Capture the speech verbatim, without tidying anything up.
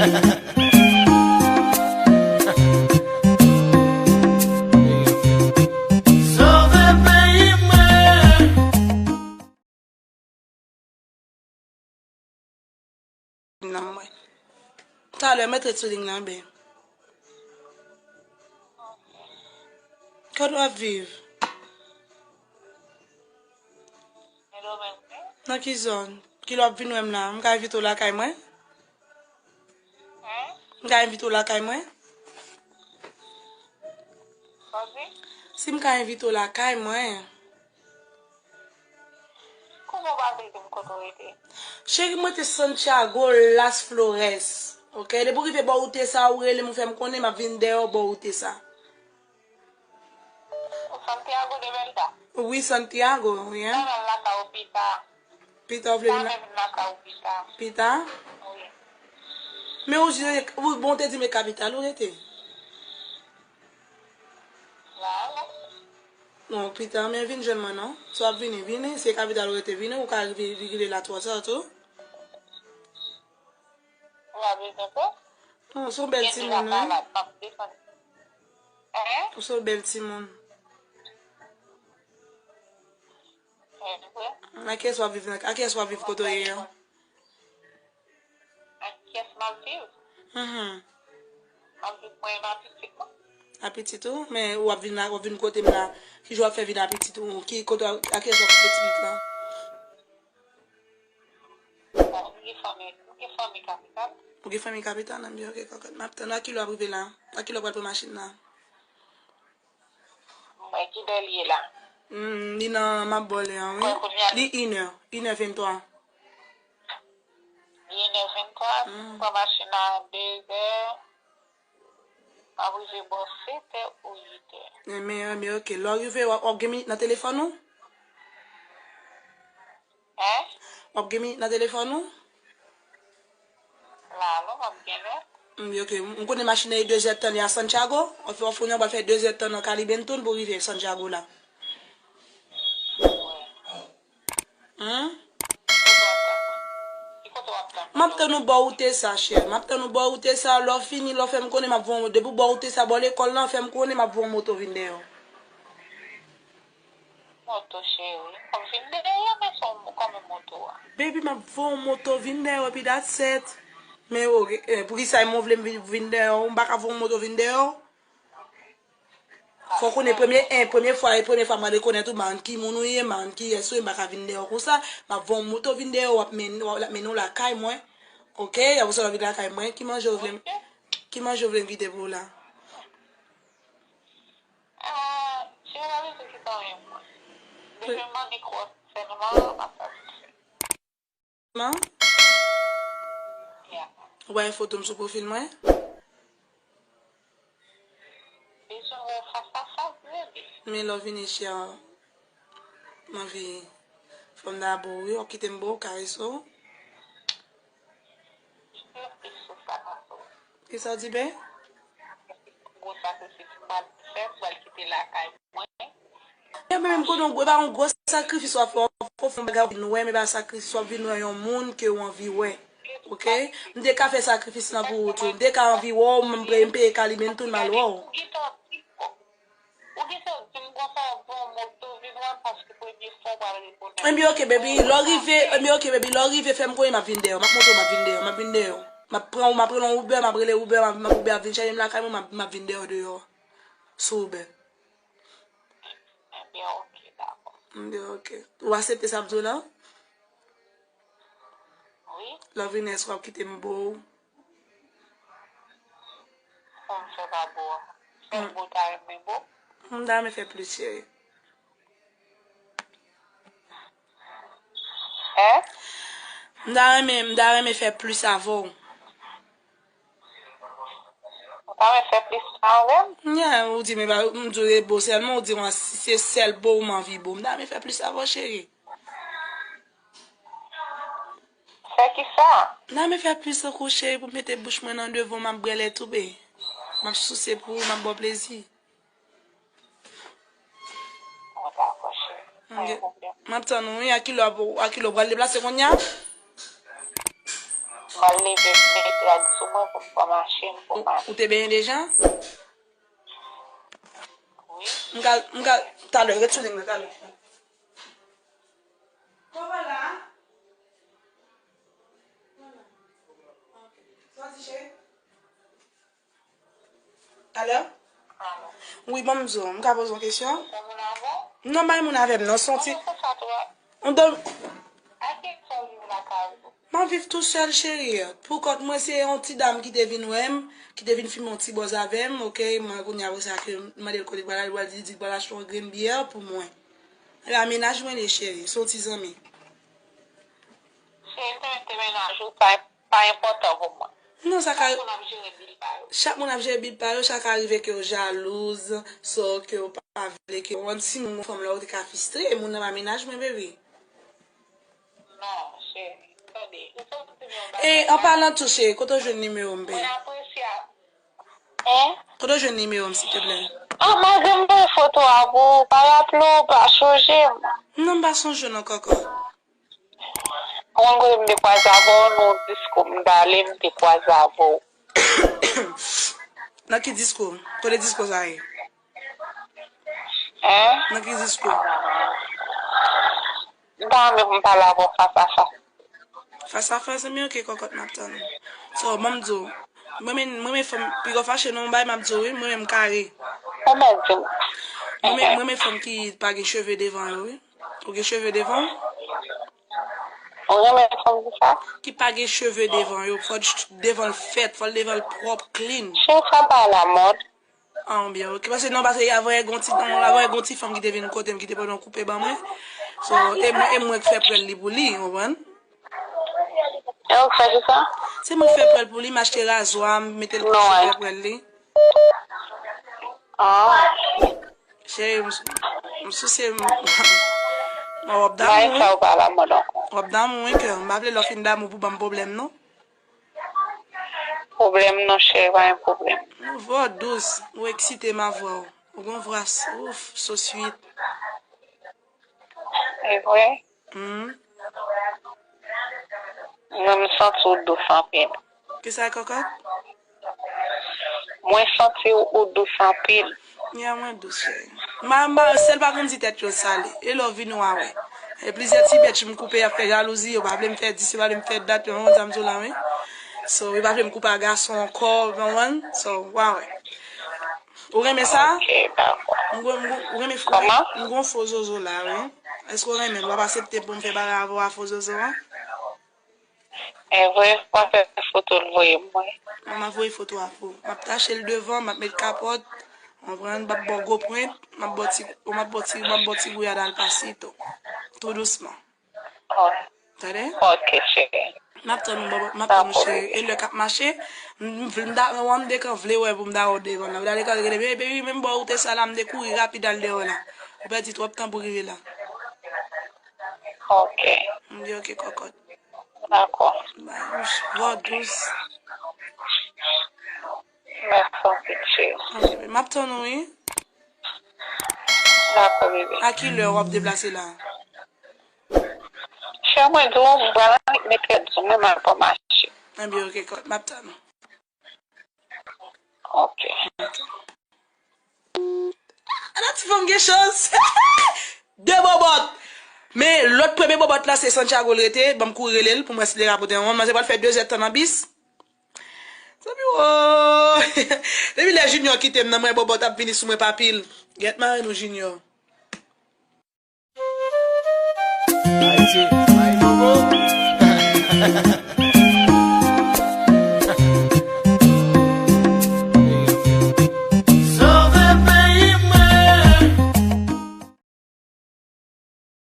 Sove peyi mwen. Nan mwen. Talè, m ret sou liy nan, ben. Kote w ap viv? Nan ki zòn? Kilè w ap vin wè m la? M ka envite w lakay mwen? M ka envite w lakay mwen? Si m ka envite w lakay mwen. Kouman w pa vle di m kote w rete? Cheri, mwen te Santiago, Las Flores. Ok, depi w rive bò wout sa, ou rele m, ou fè m konnen, m ap vin dèyè w bò wout sa. Ou Santiago de verdad? Wi, Santiago, wi. Mwen al lakay ou pita. Pita, ou vle vin la? Mwen vin lakay ou pita. Pita? Wi. Men ou, ou, bon, ou te di m e kapital ou rete. La, la. Non, pita, men vin jwenn mwen non. Si w ap vini, vini. Si e kapital ou rete, vini. Ou ka rive, rive la twò zè tou. Ou pa bezwen pè. Non, w se yon bèl timoun, wi. Hein? Ou se yon bèl timoun. Hein, vre? Ak kiyès w ap viv nan, ak kiyès w ap viv kote w ye an? Ak kiyès m ap viv? Mhm. M ap viv mwen menm ak pitit mwen. Ak pitit ou? Men w ap vin la, w ap vin kote m la. Ki jan w ap fè vin ak pitit ou? Ki kote w ap, ak kiyès w ap kite pitit la? Bon, m gen fanmi, m gen fanmi kapital. Ou gen fanmi kapital? Nan byen, ok, kòkòt. M ap tann. A kilè w ap rive la? A kilè w pral pran machin la? Mwen, kilè l ye la? Hmm, li nan, m ap ba w lè an, wi. Mwen, kounye a li inè, inè venntwa. Li inè venntwa, m pran machin nan dezè. M ap rive bò setè ou uitè. Enben, enben, ok. Lè w rive, w ap, w ap gen minit nan telefòn ou? Hein? W ap gen minit nan telefòn ou? La, non, m ap gen lè. Mm, ok. M konnen machin nan e dezèdtan li a Santiago. W ap fè, w ap fè, w ap fè dezèdtan nan Calibenton pou rive Santiago la. Hein? M ap tann ou bò wout sa, chè. M ap tann ou bò wout sa. Lè w fini, lè w fè m konnen, m ap voye yon, depi w bò wout sa, bò lekòl lan, fè m konnen, m ap voye yon moto vin dèyè w. Moto, cheri. M ap vin dèyè, men se yon, kòman moto a? Baby, m ap voye yon moto vin dèyè w, epi that's it. Men, ok, eh, poukisa mwen vle m vin, vin dèyè w? M pa ka voye yon moto vin dèyè w? Fò w konnen premye, en, premye fwa, e premye fwa m al rekonèt ou, m pa konn ki moun ou ye, m pa konn kiyès ou ye, m pa ka vin dèyè w konsa. M ap voye yon moto vin dèyè w, w ap men-, w ap mennen w lakay mwen. Ok, apre sa w vin lakay mwen. Ki manje w vle m, ki manje w vle m kite pou w la? Ah, cheri, pa bezwen kite anyen pou mwen. Bezwen mande kò sèlman, m ap satisfè. Man? Yeah. Ou pa gen foto m sou pwofil mwen? Bezwen wè w fas a fas, bebe. Men lè w vini ichi a, m anvi fè m dabò w, wi, w ap kite m bo, w karese w. Jete yon plis sou sa, Mato. Kisa w di, Ben? Gwo sakrifis m pral fè, m pral kite lakay mwen. Ebyen, men m konnen w, e pa yon gwo sakrifis w ap fè, w ap fè yon bagay w vin wè, men e pa sakrifis w ap vin wè yon moun ke w anvi wè. Ok? M te ka fè sakrifis lan pou ou tou. M te ka anvi wè w, m, m peye Calibenton, m al wè w. Ou gen sa w di m konsa, w pran yon moto vin wè m paske premye fwa w pral rekonèt. Ebyen, ok, baby, lè w rive, ebyen, ok, baby, lè w rive, fè m konnen, m ap vin dèyè w, m ap montre w, m ap vin dèyè w, m ap vin dèyè w. M ap pran w, m ap rele yon Uber, m ap rele Uber, m ap, m ap Uber ap vin chèche m lakay mwen, m ap, m ap vin dèyè w deyò. Sou Uber. Ebyen, ok, dakò. Ebyen, ok. Ou aksepte sa m di w la? Wi. Lè w vini, èske w ap kite m bo w? Sa m fè pa bo a? Fè m bo, ta renmen bo? M ta renmen fè plis, cheri. Hein? M ta renmen, m ta renmen fè plis avè w. Ou ta renmen fè plis avè m? Yeah, ou di m, m di w e bo sèlman, ou di mwen si se sèl bo ou m anvi bo. M ta renmen fè plis avè w, cheri. Fè kisa? N a men fè plis tankou cheri pou mete bouch mwen nan devan w, m ap bwè lèt ou, be. M ap souse pou ou, m ap ba w plezi. Bon, dakò, cheri. Pa gen pwoblèm. M ap tann ou, wi. A kilè w ap, a kilè w pral deplase kounye a? m al leve m met rad sou mwen pou m pran machin pou m ale. Ou te benyen deja? Wi. M ka, m ka, talè, ret sou liy nan, talè. Kòman la? Sa w di, cheri? Alò? Wi, ban m di w, m ka poze w kesyon? Non, bay moun avè m, non, se yon ti. Ou do- M ap viv tou sèl, cheri. Pou kont mwen, se yon ti dam ki te vin wè m, ki te vin fimen yon ti bòz avè m, oke? Mwen, kounye a, apre sa, ke m mande l kote l pral ale, li pral di, di l pral achte yon grenn byè pou mwen. Ebyen, a mennaj mwen li ye, cheri, se yon ti zanmi. Cheri, m te mete mennaj ou, pa, pa enpòtan pou mwen. Non, sa ka. Chak moun ap jere bil pa yo. Chak moun ap jere bil pa yo, sa ka rive ke yo jalouz, so ke yo pa vle ke, ou konprann, si moun gon fanm la, ou te ka fristre, moun nan pa mennaj mwen, baby. Non, cheri, tande, ou fè m santi m yon bagay. E, an palan tou, cheri, kote w jwenn nimewo m, baby? Mwen apresye a. Hein? Kote w jwenn nimewo m, silteplè? Ah, malgre m voye foto a pou ou, pa raple w, pa chonje m. Non, m pa sonje w non, kòkòt. Ou konn kote m te kwaze avè w, nan yon diskou m t ale, m te kwaze avè w. Nan ki diskou? Kote diskou sa ye? Hein? Nan ki diskou? M ta renmen pou m pale avè w fas a fas. Fas a fas, ebyen, oke, kòkòt, m ap tann ou. So, ban m di w, mwen menm, mwen menm fanm, piga w fache non, yon bagay m ap di w, wi, mwen menm m kare. Ou mèt di m. Mwen menm, mwen menm fanm ki pa gen cheve devan yo, wi. Ou gen cheve devan w? Ou renmen fanm ki sa? Ki pa gen cheve devan yo, fò l ch-, devan l fèt, fò l devan l pwòp, clean. Cheve sa pa alamòd. Ah, byen, oke. Paske non, paske avan yè gon ti, non, avan yè gon ti fanm ki te vin kote m, ki te pran yon koupe ban mwen. So, e mwen, e mwen k fè prèl li pou li, ou konprann? E ou k fè kisa? Se mwen k fè prèl pou li, m achte razwa, m mete l pou fè prèl li. Ah. Cheri, m, m souse, m, w ap damou, wi. Sa ou pa alamòd ankò. W ap damou, wi, kè. M pa vle lè w fin damou pou ban m pwoblèm, non. Pwoblèm non, cheri, pa gen pwoblèm. Ou vwa dous, ou eksite m a vwa w. Ou gon vwa s-, ouf, so sweet. E vre? Hmm. Mwen, m santi w dous anpil. Kisa, kòkòt? Mwen santi w, ou dous anpil. Ya, mwen dous, cheri. Ma, ma, sèl pa konn di tèt yo sale. E lè w vin w a wè. E plizyè ti bèt m koupe, y ap fè jalouzi, yo pa vle m fè dis, yo pa vle m fè dat, yo konn sa m di w la, wi. So, yo pa vle m koupe a gason ankò, w konprann? So, w a wè. Ou renmen sa? Ok, dakò. M gon, m gon, ou renmen fo, kòman? M gon fo zozo la, wi. Èske w renmen l? W ap aksepte pou m fè bagay avè w a fo zozo an? E vre, w ap fè foto l voye m, wi. M ap voye foto a pou ou. M ap tache l devan, m ap met kapòt, w konprann, m ap ba w gwo pwent, m ap ba w ti, m ap ba w ti, m ap ba w ti gouyad al pasito. Tou dousman. Tande? Ok, cheri. M ap tann ou, bòbò, m ap tann ou, cheri. E lè k ap mache, m, m, m ta, m dekan vle wè pou m ta wè w devan nan. M ta dekan rele, baby, menm bò ou te sa la, m te kouri rapid al dèyè w la. Ou pèdi twòp tan pou rive la. Ok. M di ok, kòkòt. Dakò. Bay, vwa dous. Mèsi anpil, cheri. Ok, m ap tann ou, wi. Dakò, bebe. A ki lè w ap deplase la? Chè, mwen di w, m pral annik mete di w, mwen m al pran mache. Ebyen, ok, kòkòt, m ap tann ou. Ok. Ala ti fanm gen chans. De bòbòt. Men lòt premye bòbòt la, se Santiago l rete. Ban m kouri rele l pou m wè si l te ka pote yon. Manzè pral fè de zèdtan nan bis. Zanmi, woy. Depi lè Junior kite m nan, mwen bòbòt ap vini sou mwen pa pil. Gèt mare nou, Junior. Ayiti.